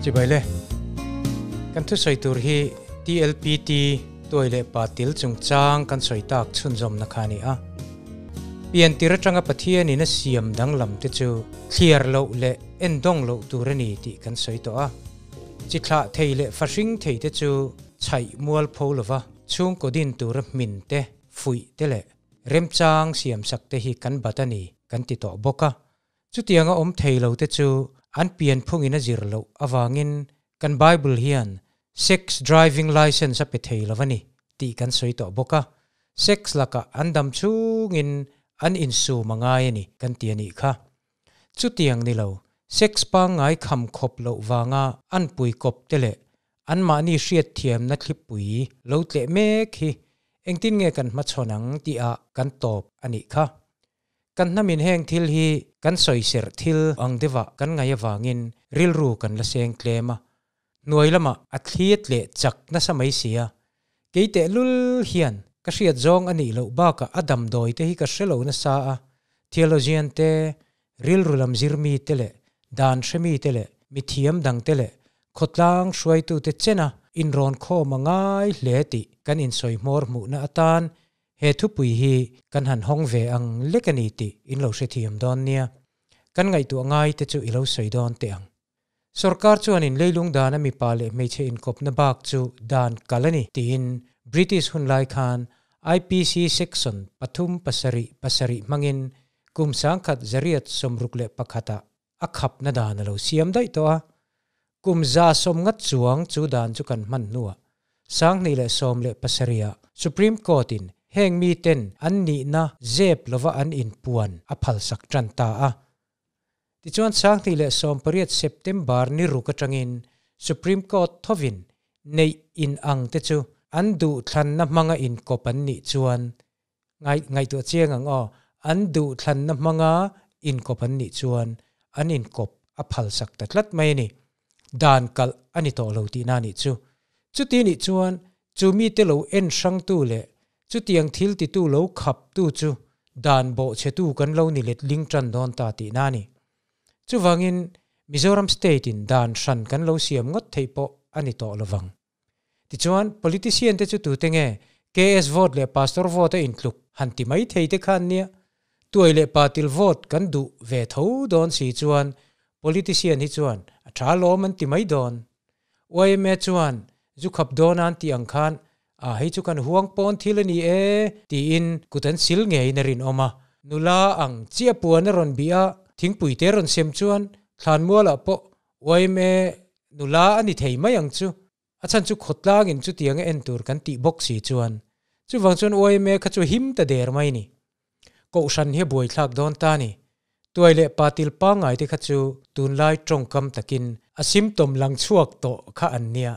Chibai le. Kan thusawi tur hi TLPT tuai leh pa til chungchang kan sawi tak chhunzawmna kha a ni a. Pian tir atanga Pathianin a siam danglam te chu thliar loh leh endawng loh tur a ni tih kan sawi tawh a. Chi thlah thei leh fahring thei te chu chhaih mual pho lova chhungkaw din tura hmin te, fuih te leh remchang siamsak te hi kan bat a ni kan ti tawh bawk a. Chutianga awm thei lo te chu an pianphungin a zir loh avangin kan Bible hian sex driving licence a pe thei lo a ni tih kan sawi tawh bawk a, sex lakah an dam chhungin an insum a ngai a ni kan ti a nih kha. Chutiang ni lo, sex pangngai kham khawp loh vanga an pui kawp te leh anmahni hriatthiamna thlipui lo tleh mek hi engtin nge kan hmachhawn ang tihah kan tawp a nih kha. Kan hnamin heng thil hi kan sawiserh thil ang deuhah kan ngaih avangin rilru kan la seng tlem a, hnuai lamah a thliat leh chak nasa mai si a. Kei tehlul hian ka hriat zawng a nih loh bakah a damdawi te hi ka hre lo nasa a, theologian te, rilru lam zirmi te leh dan hremi te leh mithiam dang te leh khawtlang hruaitute chena inrawn khawm a ngai hle tih kan insawi hmawr hmuhna atan He thupui hi kan han hawng ve ang lek a ni tih in lo hrethiam dawn nia. Kan ngaihtuah ngai te chu i lo sawi dawn teh ang. Sorkar chuanin leilung dana mipa leh hmeichhe inkawpna bak chu dan kal a ni tiin British hun lai khan IPC Section pathum pasarih pasarih hmangin kum 1961 ah a khapna dan a lo siam daih tawh a, kum 150 chuang chu dan chu kan hman hnuah 2017 ah Supreme Court in heng miten an nihna zep lova an inpuan a phalsak tan ta a. Tichuan 2018 September ni ruk atangin Supreme Court thovin neih in ang te chu an duhthlanna hmanga inkawp an nih chuan Ngai, ngaihtuah chiang ang aw, an duhthlanna hmanga inkawp an nih chuan an inkawp a phalsak ta tlat mai a ni. Dan kalh a ni tawh lo tihna a nih chu. Chuti nih chuan chu mite lo en hrangtu leh chutiang thil titu lo khaptu chu dan bawhchhetu kan lo ni letling tan dawn ta tihna a ni. Chuvangin Mizoram state-in dan hran kan lo siam ngawt theih pawh a ni tawh lovang. Tichuan, politician te chu tute nge KS vote leh pastor vote a intluk han ti mai thei te khan nia. Tuai leh patil vote kan duh ve tho dawn si chuan politician hi chuan a tha lawm an ti mai dawn. Yma chuan zu khap dawn an tih ang khan a hei chu kan huang pawn thil a ni e tiin kut an sil ngeiin a rinawm a. Nula ang chiah puan a rawn bih a, thingpui te rawn sem chuan thlanmualah pawh Yma nula a ni thei mai ang chu. A chhan chu khawtlangin chutiang a en tur kan tih bawk si chuan. Chuvang chuan yma kha chu him ta der mai ni. Kohhran hi a buaithlak dawn ta ni. Tuai leh patil pangngai te kha chu tunlai tawngkam takin a symptom lang chhuak tawh kha an nia,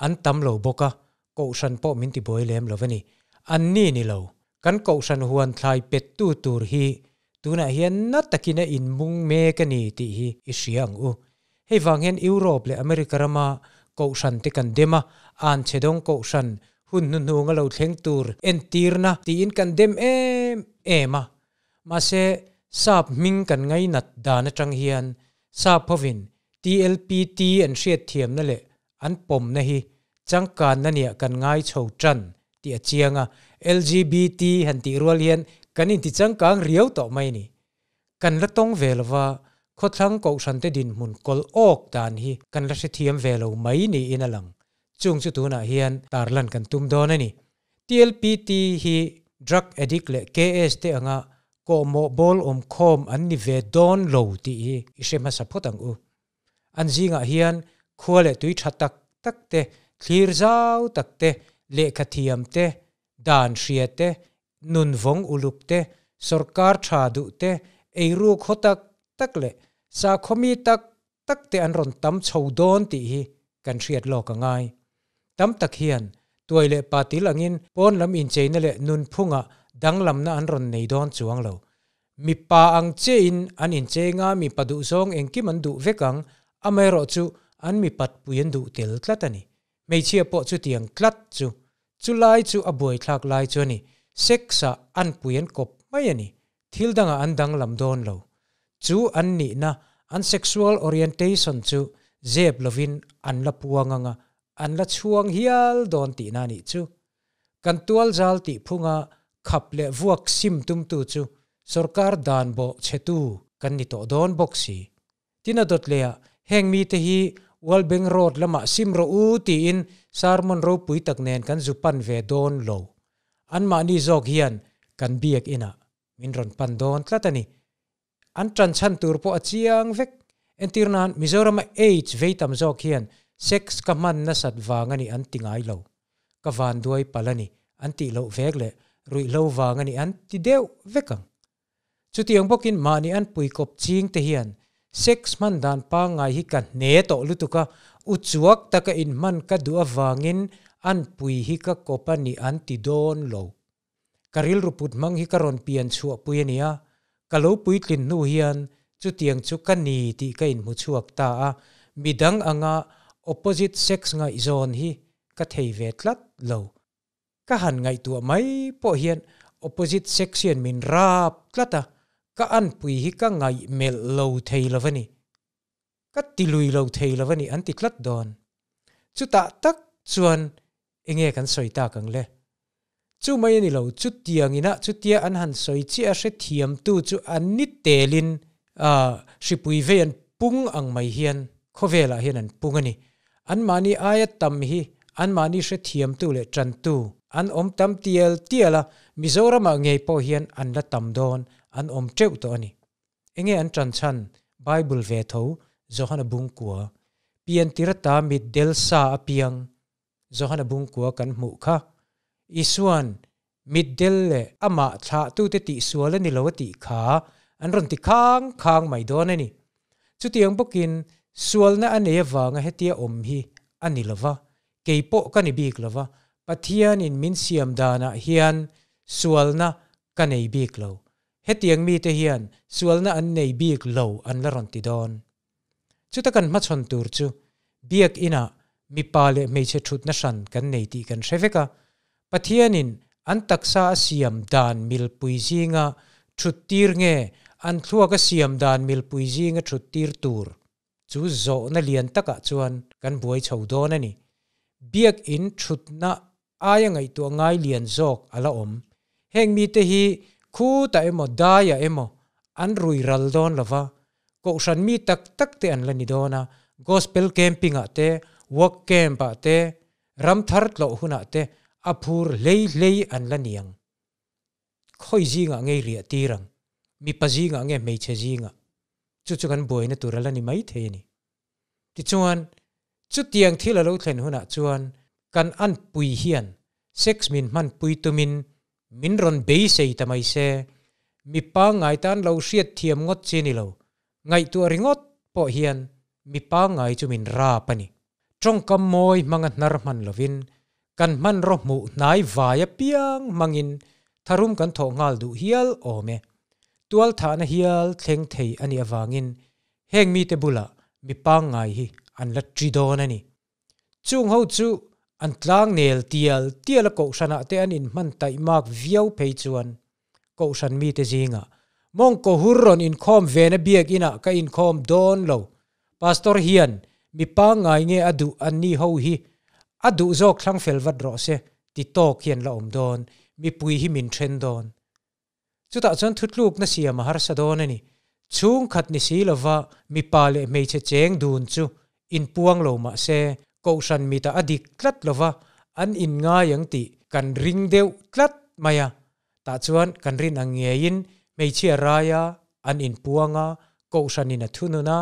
an tam lo bawk a, kohhran pawh min ti buai lem lo a ni. An ni ni lo. Kan kohhran huan thlai pettu tur hi tunah hian na takin a inmung mek a ni tih hi i hria ang u. Hei vang hian Europe leh America rama kohhran te kan dem a, anchhedawng kohhran hun hnuhnung a lo thleng tur entirna tiin kan dem em em a. Mahse, sap hming kan ngainat dan atang hian sap hovin TLPT an hriatthiamna leh an pawmna hi changkanna nia kan ngai chho tan tih a chiang a, LGBT han tih rual hian kan inti changkang riau tawh mai a ni. Kan la tawng ve lova, khawthlang kohhrante dinhmun kawlh awk dan hi kan la hrethiam ve lo mai niin a lang. Chung chu tunah hian tarlan kan tum dawn a ni. TLPT hi drug addict leh KS te anga kawhmawh bawl awmkhawm an ni ve dawn lo tih hi i hre hmasa phawt ang u. An zingah hian khua leh tui tha tak tak te, thlir zau tak te, lehkha thiam te, dan hria te, nun vawng uluk te, sawrkar tha duh te, eiruk haw tak tak leh sakhaw mi tak tak te an rawn tam chho dawn tih hi kan hriat lawk a ngai. Tam tak hian tuai leh patil angin pawn lam incheina leh nunphungah danglamna an rawn nei dawn chuang lo. Mipa ang chiahin an incheng a, mipa duhzawng engkim an duh vek ang, amaherawhchu an mipatpui an duh tel tlat a ni. Hmeichhia pawh chutiang tlat chu, chulai chu a buaithlak lai chu a ni. Sex-ah an pui an kawp mai a ni. Thil dangah an danglam dawn lo. Chu an nihna, an sexual orientation chu zep lovin an la puang anga, an la chhuang hial dawn tihna a nih chu. Kan tualzal tih phunga khap leh vuak sim tumtu chu sorkar dan bawh chhetu kan ni tawh dawn bawk si. Tin a dawt leh ah heng mite hi World Bank Road lamah sim rawh u tiin sermon ropui tak nen kan zu pan ve dawn lo. Anmahni zawk hian kan biak inah min rawn pan dawn tlat a ni. An tan chhan tur pawh a chiang vek. Entir nan Mizorama AIDS vei tam zawk hian sex ka hman nasat vang a ni an ti ngai lo. Ka vanduai palh a ni an tih loh vek leh ruihhlo vang a ni an ti deuh vek ang. Chutiang bawkin mahni an puikawp ching te hian sex hman dan pangngai hi ka hne tawh lutuk a, uchuak taka inhman ka duh avangin an pui hi ka kawp a ni an ti dawn lo. Ka rilru put hmang hi ka rawn pian chhuah pui a nia, ka lo puitlin hnu hian chutiang chu ka ni tih ka inhmu chhuak ta a, midang anga opposite sex ngaihzawn hi ka thei ve tlat lo. Ka han ngaihtuah mai pawh hian opposite sex hian min rap tlat a, ka anpui hi ka ngaih melh lo thei lo a ni. Ka ti lui lo thei lo a ni an ti tlat dawn. Chutah tak chuan enge kan sawi tak ang le? Chu mai a ni lo, chutiang inah chutia an han sawi chiah a hrethiamtu chu an ni telin hripui vei an pung ang mai hian khawvelah hian an pung a ni. Anmahni aia tam hi anmahni hrethiamtu leh tantu an awm tam tial tial a, Mizoramah ngei pawh hian an la tam dawn, an awm teuh tawh a ni. Enge an tan chhan? Bible ve tho, Johana Bungkua, Piantir ata mitdel sa a piang, Johana Bungkua kan hmuh kha. Isuan mitdel leh amah thlahtute tihsual a ni lo a tih kha an rawn ti khang khang mai dawn a ni. Chutiang bawkin sualna a nei avanga hetia awm hi a ni lo va, kei pawh ka ni bik lo va, Pathianin min siam danah hian sualna ka nei bik lo. Hetiang mite hian sualna an nei bik lo an la rawn ti dawn. Chuta kan hmachhawn tur chu Biak Inah mipa leh hmeichhe thutna hran kan nei tih kan hre vek a. Pathianin an taksa a siam dan milpui zinga thut tir nge an thluak a siam dan milpui zinga thut tir tur chu zawhna lian takah chuan kan buai chho dawn a ni. Biak In thutna aia ngaihtuah ngai lian zawk a la awm. Heng mite hi khutah emaw daiah emaw an rui ral dawn lo va, kohhran mi tak tak te an la ni dawn a, gospel camping ah te, work camp ah te, ram thar tlawh hunah te a phur hlei hlei an la ni ang. Khawi zingah nge i riah tir ang? Mipa zingah nge hmeichhe zingah? Chu chu kan buaina tur a la ni maithei a ni. Tichuan, chutiang thil a lo thlen hunah chuan kan anpui hian sex min hmanpui tumin min rawn beisei ta mai se, mi pangngai tan lo hriat thiam ngawt chi ni lo, ngaihtuah ringawt pawh hian mi pangngai chu min rap a ni. Tawngkam mawi hmanga hnar hman lovin kan hmanraw hmuh hnai vai apiang hmangin tharum kan thawh nghal duh hial awm e. Tualthahna hial thleng thei a nih avangin Heng mite bulah mi pangngai hi an la ṭi dawn a ni. Chung ho chu an tlang nel tial tial a kohhranah te an inhman taih mak viau phei chuan kohhran mite zingah mawngkaw hur rawn inkhawm vena biakinah ka inkhawm dawn lo. Pastor hian mi pangngai nge a duh an ni ho hi a duh zawk thlang fel vat rawh se ti tawk hian la awm dawn, mipui hi min ṭhen dawn. Chutah chuan thutlukna siam a harsa dawn a ni. Chhungkhat ni si lova mipa leh hmeichhe cheng dun chu inpuang lo mah se, kohhran mitah a dik tlat lova an inngai ang tih kan ring deuh tlat mai a. Tah chuan kan rin ang ngeiin hmeichhia raia an inpuang a, kohhranin a thunun a,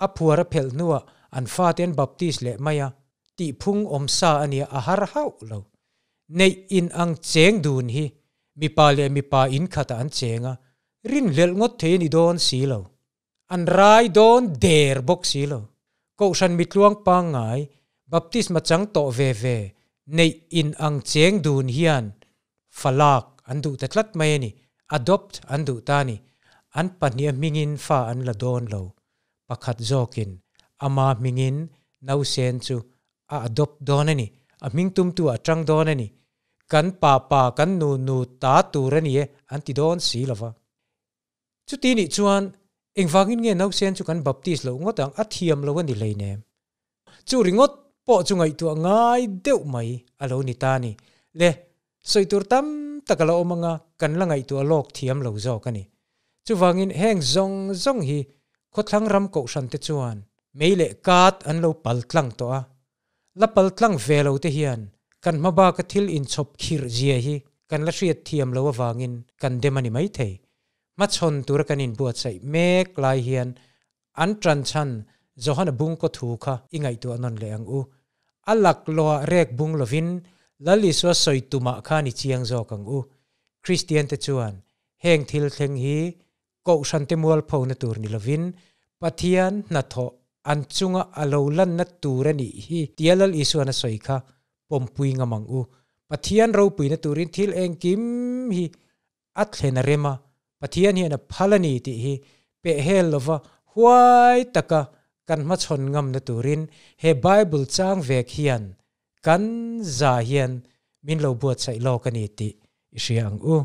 a phuar a phelh hnuah an fate an baptist leh mai a, tihphung awmsa a nia a har hauh lo. Neih in ang cheng dun hi mipa leh mipa in khatah an cheng a, rinhlelh ngawt thei a ni dawn si lo. An rai dawn der bawk si lo. Kohhran mitluang pangngai, baptisma chang tawh ve ve, neih in ang cheng dun hian falak an duh ta tlat mai a ni, adopt an duh ta a ni. An pahniha hmingin fa an la dawn lo. Pakhat zawkin ama hmingin nausen chu a adopt dawn a ni, a hming tumtu a tang dawn a ni, kan pa pa kan nu nu ta tur a ni e an ti dawn si lo va. Chuti nih chuan engvangin nge nausen chu kan baptist loh ngawt ang, a thiam lo a ni hleinem. Chu ringawt pawh chu ngaihtuah ngai deuh mai a lo ni ta a ni. Le, sawi tur tam tak a la awm anga kan la ngaihtuah lawk thiam lo zawk a ni. Chuvangin heng zawng zawng hi khawthlang ram kohhran te chuan mei leh kat an lo pal tlang tawh a. La pal tlang ve lo te hian kan hma baka thil inchhawp khirh zia hi kan la hriat thiam lo avangin kan dem a ni maithei. Hmachhawn tura kan inbuatsaih mek lai hian an tan chhan Johana bungkaw thu kha i ngaihtuah nawn leh ang u. A laklawhah rek bung lovin Lal Isua sawi tumah khan i chiang zawk ang u. Kristiante chuan heng thil thleng hi Kohhrante mualphona tur ni lovin Pathian hnathawh an chunga a lo lanna tur a nih hi tia Lal Isuan a sawi kha pawmpui ngam ang u. Pathian ropuina turin thil engkim hi a thlen a rem a, Pathian hian a phal a ni tih hi pehhel lova huai taka kan hmachhawn ngamna turin he Bible chang vek hian kan za hian min lo buatsaih lawk a ni tih i hria ang u.